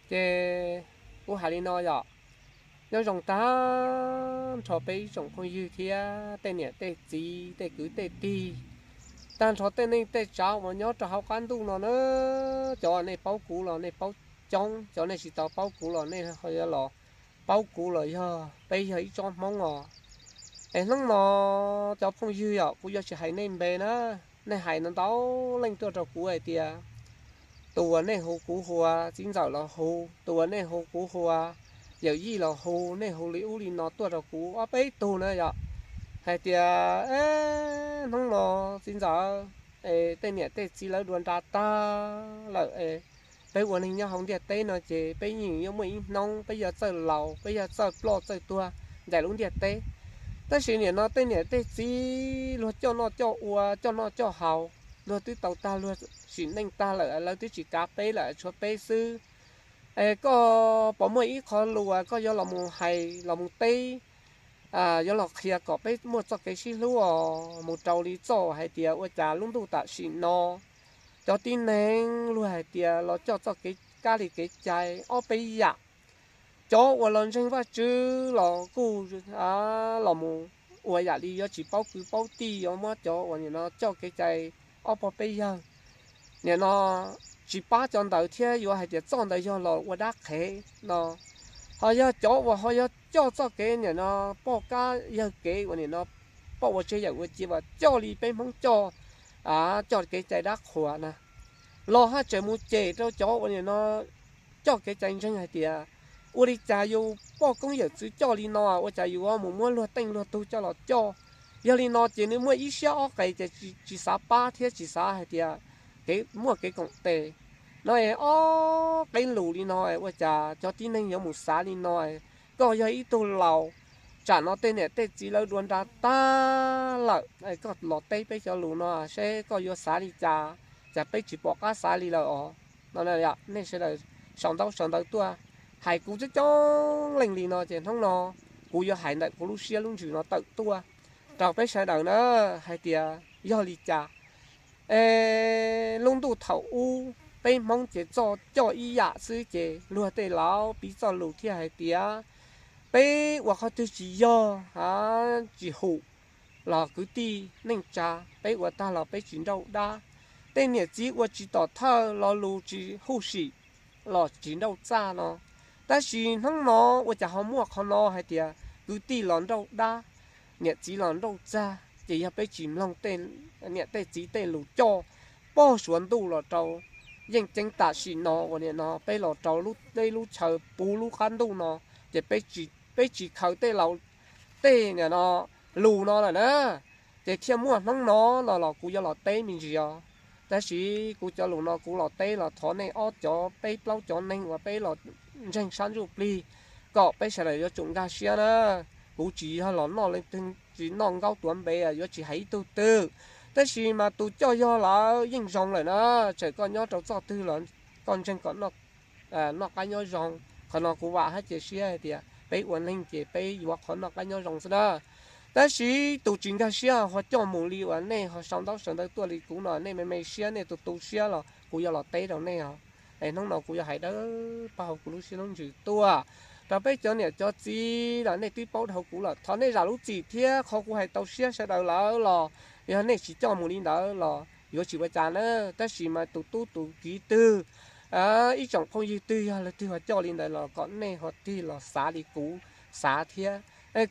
Ces kuv hais li no yom, nyob zoo tag nrho peb ib tsoom phooj ywg thiab tej niam tej txiv tej kwv tej tij, tag nrho tej neej tej tsav uas nyob rau hauv qab ntuj no na, cov nej paub kuv los nej paub coob, cov nej tsis tau paub kuv los nej ho yuav los paub kuv los yog peb yog ib tsob Hmoob os. Es hnub no cov phooj ywg yom, kuv yuav tsis hais nej npe na, nej hais ntau ntau leej tuaj rau kuv hais tias tus uas nej hu kuv hu ua txiv ntxawm los hu, tus uas nej hu kuv hu ua yawm yij los hu, nej hu li ub li no tuaj rau kuv ob peb tug na yom, hais tias hnub no txiv ntxawm, es tej niam tej txiv lawv dua nra tag lawm, peb ua neeg nyob hauv ntiaj teb no ces peb yeej yuav muaj ib hnub peb yuav txawj laus, peb yuav txawj ploj txawj tuag ncaim lub ntiaj teb. Tab sis nim no tej niam tej txiv luag coj noj coj ua, coj noj coj haus, luag twb tau tag, luag sim neej tag lawm, lawv twb tsis kav peb lawm, tshuav peb xwb. Es koj puas muaj ib qho lus uas koj yuav los mus hais los mus teb, yuav los qhia kom peb muaj txoj kev sib hlub os, mus rau li txoj hais tias ua cas lub ntuj tam sim no cov tib neeg luag hais tias los coj txoj kev kab li kev cai ob peb yam. Cov uas los ntseeg Vajtswv los kuj los mus ua yam li yuav tsis paub kwv paub tij, yuav muab cov uas nim no coj kev cai ob pog peb yawg nim no tsis pab cov ntawd thiab yuav hais tias txoj ntawd yog los ua dab qhev no. Ho yog cov uas ho yog coj txoj kev nim no poj kab yawg kev uas nim no poj ua tseg yawm ua cia uas coj li peb Hmoob coj, coj kev cai dab qhuas na, los haj tseem mus cem rau cov uas nim no coj kev cai ntseeg hais tias ua li cas yus poj koob yawm txwv coj li no ua cas yus mus muab luag teej luag tug coj los coj. Yog li no ces nws muaj ib siab ob qes ces tsis xav pab thiab tsis xav hais tias kev muaj kev koom tes no es ob qeb lus li no ua cas cov tib neeg yuav mus xav li no. Koj yog ib tug laus, tsam no tej niam tej txiv lawv dua nra tag lawm, koj los teb peb cov lus no seb koj yuav xav li cas, cas peb tsis pom qab xav li lawm os. No nej sawv daws sau ntaub sau ntawv tuaj hais kuv coob coob leej li no ces hnub no kuv yuav hais ntawm kuv lub siab lub ntsws no tawm tuaj rau peb sawv daws na, hais tias yog li cas es lub ntuj thaum ub peb Hmoob ces txoj coj ib yam xwb ces luag tej laus piv txoj lus thiaj hais tias peb ua qhov twg tsis yog, tsis hum los kwv tij neej tsa, peb ua tag los peb tsis nrauj dab. Tej niam txiv ua tsis tom thawj, lo lus tsis huj sim los tsis nrauj txaj no. Tab sis hnub no ua cas ho muaj qhov no hais tias kwv tij los nrauj dab, niam txiv los nrauj txaj, ces yog peb tsis mloog tej niam tej txiv tej lus coj pog suav ntuj los rau yeej ceeb tam sim no uas nim no peb los rau peb lub chaw puv lub qab ntuj no, ces peb tsis khaws tej laus tej nim no lus no lawm na, ces thiaj muaj hnub no no los kuv yuav los teb me ntsis os. Tab sis kuv cov lus no kuv los teb los thov nej ob cov peb plaub cov neeg uas peb los ntseeg sab ntsuj plig kom peb sawv daws yuav tsum nkag siab na. Kuv tsis yog los noj leej twg, tsis noj nkaub tuav npe, yuav tsis hais ib tug twg, tab sis mas tus coj yog lawm yeej zoo lawm na. Txawm koj nyob rau txoj twg los koj ntseeg kom noj qab nyob zoo. Qhov no kuv vam thiab cia siab hais tias peb ua neeg ces peb yuav qhov noj qab nyob zoo xwb na. Tab sis tus tsis nkag siab ho coj mus li uas nej ho sau ntaub sau ntawv tuaj li kuv no, nej me me siab nej tu tu siab los kuv yuav los teb rau nej os. Es hnub no kuv yuav hais dawb paug hauv kuv lub siab lub ntsws tuaj rau peb cov niam cov txiv los nej twb paub dhau kuv lawm, thov nej zam lub txim thiab qhov kuv hais tau siab sawv daws lawm los yog nej tsis coj mus li ntawd los yuav tsis ua cas na. Tab sis mas tus tub tus kiv twg, ib tsoom phooj ywg twg yog leej twg ho coj li ntawd los kom nej ho tig los xav li kuv xav thiab.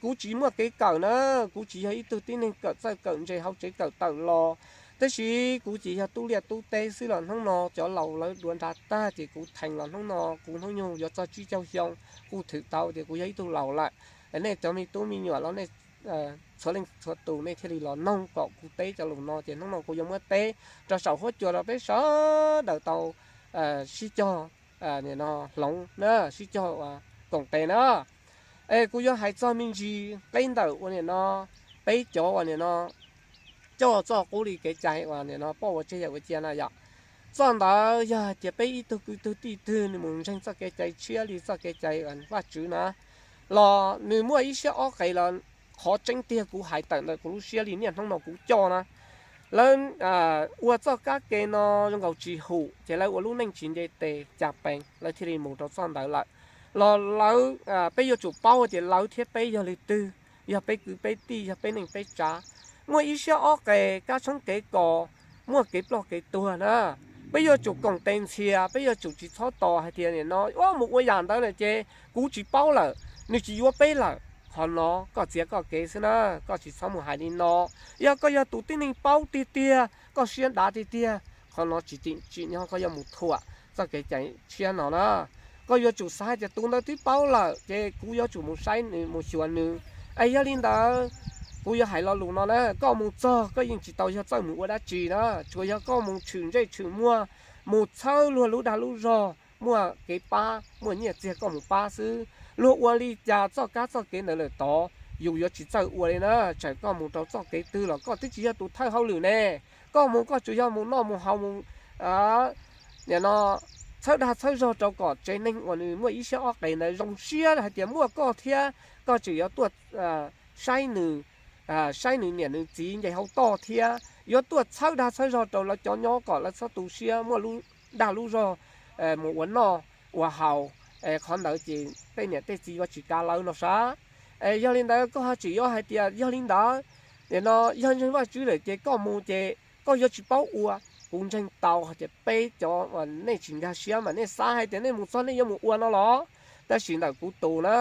Kuv tsis muaj kev kawm na, kuv tsis yog ib tug tib neeg kawm txawj kawm ntse hauv tsev kawm tawm los, tab sis kuv ces yog tub liaj tub teb xwb los hnub no cov laus lawv dua nra tag ces kuv theem los hnub no kuv hnub nyoog yuav txog tsib caug xyoo, kuj thwm tau tias kuv yog ib tug laus lawm. Nej cov me tub me nyuam los nej txhua leej txhua tus nej thiaj li los noog kom kuv teb cov lus no ces hnub no kuv yuav muab teb rau saum huab cua rau peb sawv daws tau sib cog hloov na, sib cog koom tes na. Es kuv yuav hais txog me ntsis qeb ntawm uas nim no peb cov uas nim no coj txoj qub li kev cai uas nim no poj ua tseg yawm ua cia na yom. Txoj ntawd yog hais tias peb ib tug kwv tug tij twg nws mus ntseeg txoj kev cai tshiab li txoj kev cai Vajtswv na, los nws muaj ib siab ob qes los qhov tseeb tiag kuv hais tawm ntawm kuv lub siab li niaj hnub no kuv coj na, lawv ua txoj kab ke no zoo nkaus tsis hum ces lawv ua lub neej tsis nce tes cas pees lawv thiaj li mus rau txoj ntawd lawm. Los lawv, peb yuav tsum paub tias lawv thiab peb yog leej twg, yog peb kwv peb tij, yog peb neej peb tsav, muaj ib siab ob qes, kab tshoob kev kos, muaj kev ploj kev tuag na. Peb yuav tsum koom tes ntxhias, peb yuav tsum tsis txhob tos hais tias nim no mus ua yam ntawd lawm ces kuv tsis paub lawm, nws tsis yuav peb lawm. Qhov no koj txiav koj kev xwb na, koj tsis txhob mus hais li no. Yog koj yog tus tib neeg paub tiag tiag, koj siab dav tiag tiag, qhov no tsis tsim tsim nyog koj yuav mus thuam txoj kev cai tshiab no na. Koj yuav tsum xav hais tias tus ntawd twb paub lawm ces kuv yuav tsum mus saib nws, mus xyuas nws. Es yog li ntawd, kuv yuav hais lo lus no na, koj mus txog koj yeej tsis tau yog txawj mus ua dab tsi na, tsuas yog koj mus tshwm ntsej tshwm muag, mus txhawb luag lub dag lub zog, muaj kev pab, muaj nyiaj txiag koj mus pab xwb. Luag ua li cas txoj kab txoj kev ntawd lawm tod, yus yuav tsis txawj ua li na. Txawm koj mus rau txoj kev twg los koj twb tsis yog tus thawj hauj lwm ne. Koj mus koj tsuas yog mus noj mus haus mus, nim no txhawb dag txhawb zog rau kom tsev neeg uas nws muaj ib siab ob qes ntawd zoo siab hais tias muaj koj thiab koj tseem yuav tuaj saib nws, saib nws niam nws txiv nce hauv toj thiab yuav tuaj txhawb dag txhawb zog rau lawv cov nyob kom lawv txhob tu siab muaj lub dag lub zog mus ua noj ua haus. Qhov ntawd ces tej niam tej txiv yuav tsis kav lawv no sav. Yog li ntawd koj ho tseem yuav hais tias yog li ntawd, nim no yog ntseeg Vajtswv lawm ces koj mus ces koj yuav tsis paub ua. Kuv ntseeg tau hais tias peb cov uas nej tsis nkag siab mas nej xav hais tias nej mus txog nej yuav mus ua no los, tab sis ntawm kuv tus na,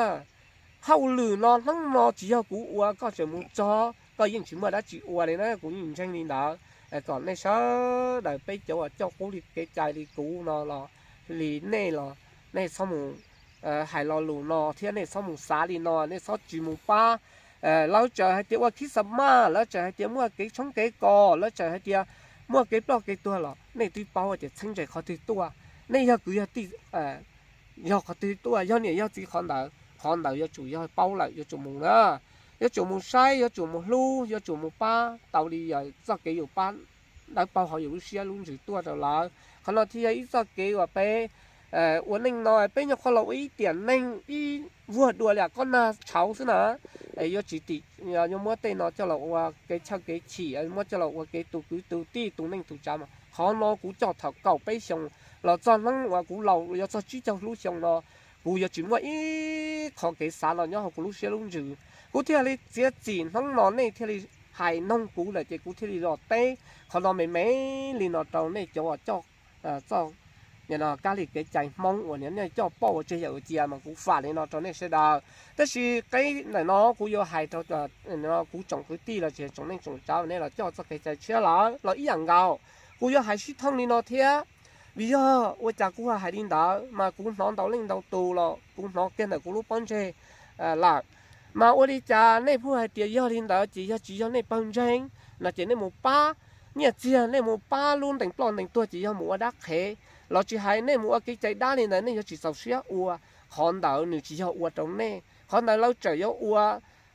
hauj lwm no hnub no tsis yog kuv ua koj tseem mus txog koj yeej tsis muaj dab tsi ua li na, kuv yeej ntseeg li ntawd. Kom nej sawv daws peb cov uas coj qub li kev cai li kuv no los li nej los, nej txhob mus hais lo lus no thiab nej txhob mus xav li no, nej txhob tsis mus pab. Lawv txawm hais tias ua Christmas, lawv txawm hais tias muaj kev tshoob kev kos, lawv txawm hais tias muaj kev ploj kev tuag los nej twb paub tias txheeb ze qhov twg tuaj. Nej yog kwv yog tij, yog qhov twg tuaj, yog niam yog txiv qhov ntawd, qhov ntawd yuav tsum yog paub lawm yuav tsum mus na. Yuav tsum mus saib, yuav tsum mus hlub, yuav tsum mus pab tau li yog txoj kev yus pab dawb paug hauv yus lub siab lub ntsws tuaj rau lawv. Qhov no thiaj yog ib txoj kev uas peb ua neej no peb nyuam qhuav los ua ib tiam neej ib vuag dua li kob nag tshauv xwb na. Yuav tsis tim, yuav muab tej no coj los ua kev chawj kev chim, muab coj los ua kev tu kwv tu tij tu neej tu tsav mas qhov no kuv coj thaum kaum peb xyoo los txog hnub uas kuv laus yuav txog tsib caug lub xyoo no, kuv yuav tsis muaj ib qho kev xav no nyob hauv kuv lub siab lub ntsws. Kuv thiaj li txiav txim hnub no nej thiaj li hais noog kuv lawm ces kuv thiaj li los teb qhov no me me li no rau nej cov uas coj txoj kab li kev cai Hmoob uas nej coj pauj ua tseg yam ua cia mas kuv fam li no rau nej sawv daws. Tab sis qeb ntawm no kuv yuav hais rau kuv tsoom kwv tij los tsis tsoom neej tsoom tsav uas nej los coj txoj kev cai tshiab lawm los ib yam nkaus. Kuv yuav hais sib thooj li no thiab, vim yog ua cas kuv hais li ntawd mas kuv hnov ntau leej ntau tus los kuv hnov kiag ntawm kuv lub pob ntseg lawm. Mas ua li cas nej pheej hais tias yog li ntawd ces yog tsis yog nej pawg ntseeg no ces nej mus pab nyiaj txiag, nej mus pab lub ntees ploj ntees tuag ces yog mus ua dab qhev los tsis hais nej mus ua kev cai dab li ntawd nej yuav tsis txaus siab ua. Qhov ntawd nws tsis yog ua rau nej, qhov ntawd lawv txawm yuav ua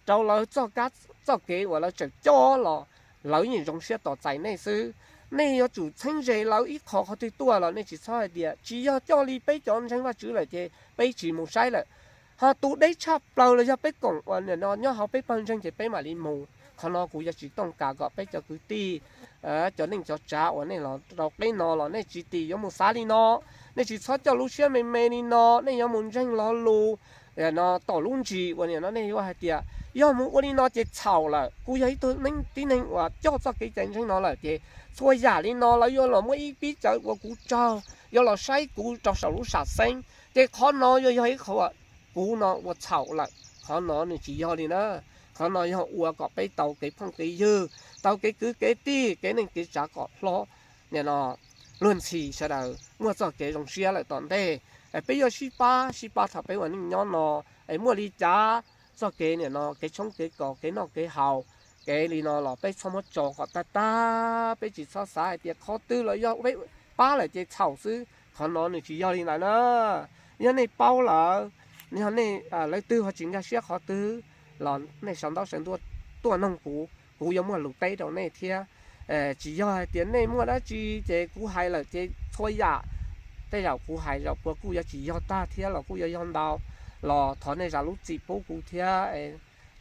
rau lawv txoj kab txoj kev uas lawv txawm coj los lawv yeej zoo siab tos txais nej xwb. Nej yuav tsum txheeb ze lawv ib qho qhov twg tuaj los nej tsis txhob hais tias tsis yog coj li peb cov ntseeg Vajtswv lawm ces peb tsis mus saib lawm. Ho tus deb tshaj plaws los yog peb koom uas nim no nyob hauv peb pawg ntseeg ces peb mam li mus. Qhov no kuv yuav tsis tooj kas kom peb cov kwv tij, cov neej cov tsav uas nej los rau qeb no los nej tsis tim yuav mus xav li no. Nej tsis txhob coj lub siab me me li no, nej yuav mus ntseeg lo lus no tom lub ntsis uas nim no nej yuav hais tias yog mus ua li no ces txhaum lawm. Kuv yog ib tug neeg tib neeg uas coj txoj kev cai ntseeg no lawm ces txhua yam li no lawv yuav los muab ib pib cawv ua kuv tsaug, yuav los saib kuv rau saum lub sam xeeb. Ces qhov no yuav yog ib qho uas kuv no ua txhaum lawm, qhov no nws tsis yog li na. Qhov no yog ua kom peb tau kev phooj kev ywg, tau kev kwv kev tij, kev neej kev tsav kom hlob, nim no luag ntxhi sawv daws muaj txoj kev zoo siab lawm tom ntej. Peb yuav sib pab sib pab thaum peb ua neej nyob no, es muaj li cas txoj kev nim no kev tshoob kev kos kev noj kev haus, kev li no los peb txhob muab tso kom tag tag. Peb tsis txhob xav hais tias qhov twg los yog peb pab lawm ces txhaum xwb, qhov no nws tsis yog li ntawd na. Yog nej paub lawm, yog nej, lawv twg ho tsis nkag siab qhov twg los nej sau ntaub sau ntawv tuaj noog kuv, kuv yuav muaj lus teb rau nej thiab. Tsis yog hais tias nej muaj dab tsi ces kuv hais lawm ces txhua yam, tej zaum kuv hais zaum puas kuj yuav tsis yog tag thiab los kuj yuav yog ntau, los thov nej zam lub txim pub kuv thiab.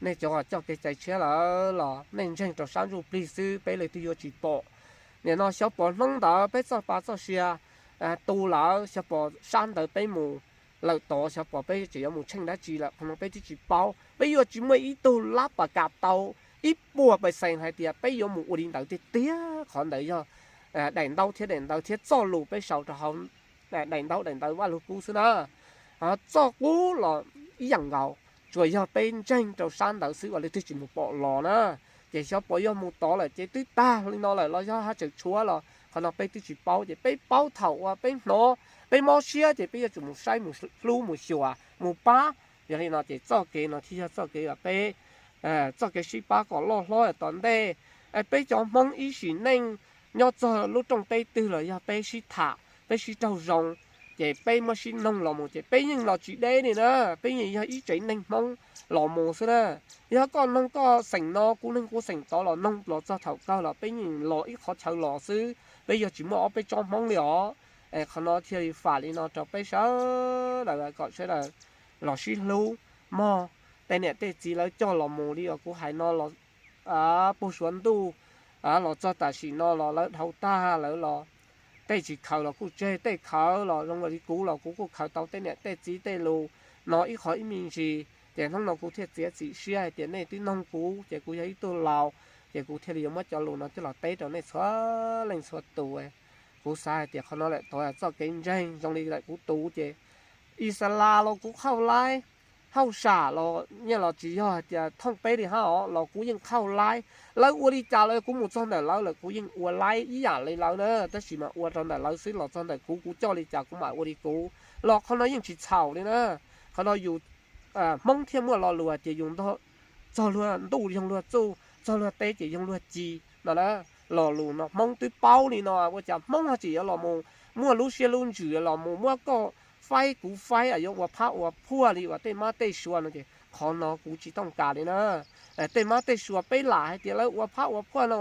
Nej cov coj kev cai tshiab lawm los nej ntseeg rau sab ntsuj plig xwb, peb leej twg yuav tsis pom. Nim no xyov pom hnub ntawd peb txoj pa txoj sia tu lawm, xyov pom sab ntawd peb mus lawm tod, xyov pom peb tseem yuav mus tsheej dab tsi lawm, qhov no peb twb tsis paub. Peb yuav tsis muaj ib tug lab pas kam tau ib puas pes xees hais tias peb yuav mus ua li ntawd tiag tiag. Qhov ntawd yog daim ntaub thiab daim ntawv thiab txoj lus peb sau rau hauv daim ntaub daim ntawv Vaj Lug Kub xwb na. Txoj qub los ib yam nkaus, tsuas yog peb ntseeg rau sab ntawd xwb, ua leej twg tsis mus pom los na. Ces xyov pom yog mus tod lawm ces twb tag li no lawm los yog haj tseem tshuav los qhov no peb twb tsis paub. Ces peb paub thaum uas peb hnov, peb mob siab ces peb yuav tsum mus saib, mus hlub, mus xyuas, mus pab. Yog li no ces txoj kev no thiaj yog txoj kev uas peb, txoj kev sib pab kom loj hlob tom ntej. Peb cov Hmoob ib sim neej nyob txog lub rooj teb twg los yog peb sib tham, peb sib raug zoo, ces peb muab sib noog los mus ces peb yeej los tsis deb li na. Peb yeej yog ib tsev neeg Hmoob los mus xwb na. Yog koj noog koj xeem no, kuv noog kuv xeem tod, los noog los txog thaum kawg los peb yeej los ib qhov chaw los xwb, peb yog tsis muaj ob peb tsob Hmoob li os. Es qhov no thiaj li fam li no rau peb sawv daws kom sawv daws los sib hlub mog. Tej niam tej txiv lawv coj los mus li uas kuv hais no los puag suav ntuj los txog tam sim no los lawv dhau tag lawm los tej tsis khaws los kuj tseg, tej khaws los zoo li kuv los kuv kuj khaws tau tej niam tej txiv tej lus no ib qho ib me ntsis. Ces hnub no kuv thiaj txiav txim siab hais tias nej twb noog kuv ces kuv yog ib tug laus, ces kuv thiaj li yuav muab cov lus no coj los teb rau nej txhua leej txhua tus. Kuv xav hais tias qhov no lawm tod txoj kev ntseeg zoo li lawm kuv tus ces Ixalas los kuv qhauj laib, hauj sam los nyiaj los tsis yog hais tias thooj peb li hab os, los kuv yeej qhauj laib. Lawv ua li cas los kuv mus txog ntawm lawv lawm kuv yeej ua laib ib yam li lawv na, tab sis mas ua rau ntawm lawv xwb, los txog ntawm kuv kuv coj li cas kuv mam ua li kuv. Los qhov no yeej tsis txhaum li na. Qhov no yus Hmoob thiaj muaj lo lus hais tias yus txog luag ntuj yoog luag txuj, txog luag teb ces yoog luag ci no na. Lo lus no Hmoob twb paub li no, ua cas Hmoob ho tseem yuav los mus muaj lub siab lub ntsws los mus muab koj faib kuv faib, yuav ua phab ua phuaj li uas tej mab tej sua no ces qhov no kuv tsis tooj kas li na. Tej mab tej sua peb lam hais tias lawv ua phab ua phuaj no,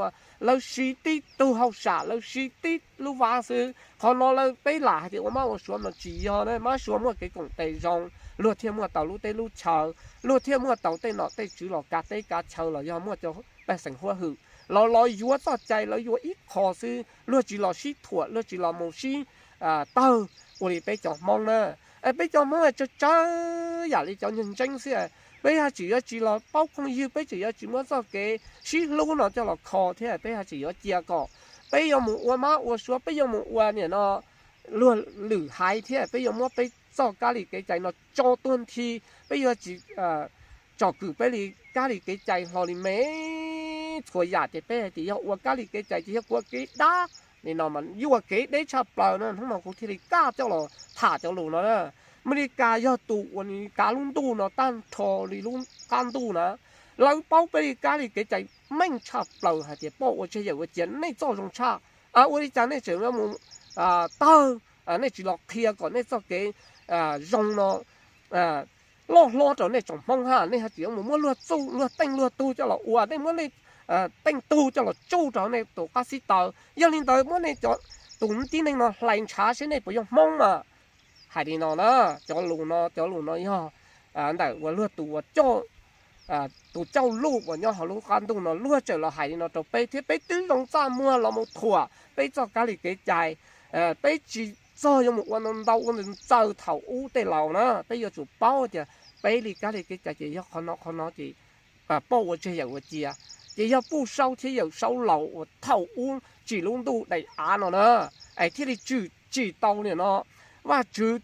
lawv siv tib tug hauj sam, lawv siv tib lub vab xwb. Qhov no lawv peb lam hais tias ua mab ua sua no tsis yog na. Mab sua muaj kev koom tes zoo, luag thiaj muaj tau lub teb lub chaw, luag thiaj muaj tau tej nom tej tswv los kav teb kav chaw los yog muaj cov pej xeem huab hwm los los yuav txoj cai lawv yuav ib qho xwb, luag tsis los sib thuam, luag tsis los mus sib tawg ua li peb cov Hmoob na. Peb cov Hmoob tsawg tsawg yam li cov nyuag ntseeb xwb, peb haj tseem yuav tsis los paub phooj ywg, peb tseem yuav tsis muab txoj kev sib hlub no coj los kho thiab, peb haj tseem yuav cia kom peb yuav mus ua mab ua sua, peb yuav mus ua nim no luag lwm haiv thiab, peb yuav muab peb txoj kab li kev cai no tso tuag nthi, peb yuav tsis tsom kwm peb li kab li kev cai hlo li me txhua yam. Ces peb hais tias yog ua kab li kev cai ces yog kuv ua kev dab li no mas yuav ua kev deb tshaj plaws na. Hnub no kuv thiaj li kaj coj los tham cov lus no na. Amelikas yog tus uas nws kav lub ntuj no tag nrho li lub qab ntuj na. Lawv paub peb li kab li kev cai meej tshaj plaws hais tias poj ua tseg yawm ua cia, nej txoj zoo tshaj, ua li cas nej tseem yuav mus tawg, nej tsis los qhia kom nej txoj kev zoo no loj hlob rau nej tsoom Hmoob hab, nej ho tseem yuav mus muab luag txuj luag teej luag tug coj los ua, nej muab nej teej tug coj los tsuj rau nej tus qab xib taws. Yog li ntawd muab nej cov tus tib neeg no hlais ntshav seb nej puas yog Hmoob mas. Hais li no na, cov lus no, cov lus no yog ntawm uas luag tus uas coj, tus cauj luj uas nyob hauv lub qab ntuj no luag tseem los hais li no rau peb thiab peb twb zoo txaj muag los mus thuam peb txoj kab li kev cai. Peb tsis txog yuav mus ua ntau ua ntxaws thaum ub tej laus na, peb yuav tsum paub tias peb li kab li kev cai ces yog qhov no qhov no ces poj ua tseg yawm ua cia, ces yog Pub Saub thiab Yawm Saub laus uas thaum ub tsim lub ntuj daim av no na, es thiaj li tsim, tsim tau nim no Vajtswv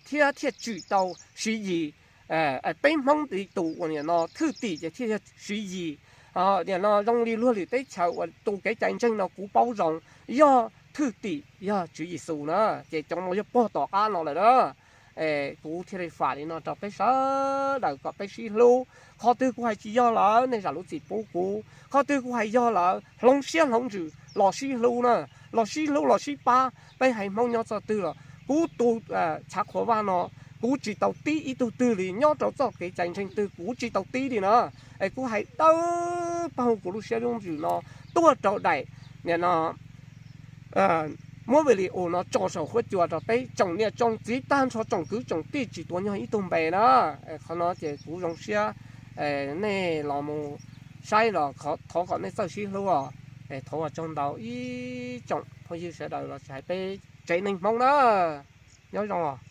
thiab thiaj tsim tau Siv Yis. Peb Hmoob li tus uas nim no thwj tim ces thiaj yog Siv Yis. Nim no zoo li luag lwm teb chaws uas tus kev cai ntseeg no kuv paub zoo yog thwj tim yog Tswv Yexus na, ces cov no yog pog tom qab no lawm na. Kuv thiaj li fam li no rau peb sawv daws kom peb sib hlub. Qhov twg kuv hais tsis yog lawm nej zam lub txim pub kuv, qhov twg kuv hais yog lawm hloov siab hloov ntsws los sib hlub na, los sib hlub los sib pab. Peb haiv Hmoob nyob txoj twg los kuv tus Tshav Qhua Vaj no kuv tsis tau tib ib tug twg li, nyob rau txoj kev cai ntseeg twg kuv tsis tau tib li na. Es kuv hais dawb paug kuv lub siab lub ntsws no tuaj rau daim nim no muab video no tso saum huab cua rau peb tsoom niam tsoom txiv tag nrho tsoom kwv tsoom tij tsis tuav nyog ib tug npe na. Qhov no ces kuv zoo siab nej los mus saib los thov kom nej txawj sib hlub os. Thov ua tsaug ntau ib tsoom phooj ywg sawv daws los tsis hais peb tsev neeg Hmoob na. Nyob zoo.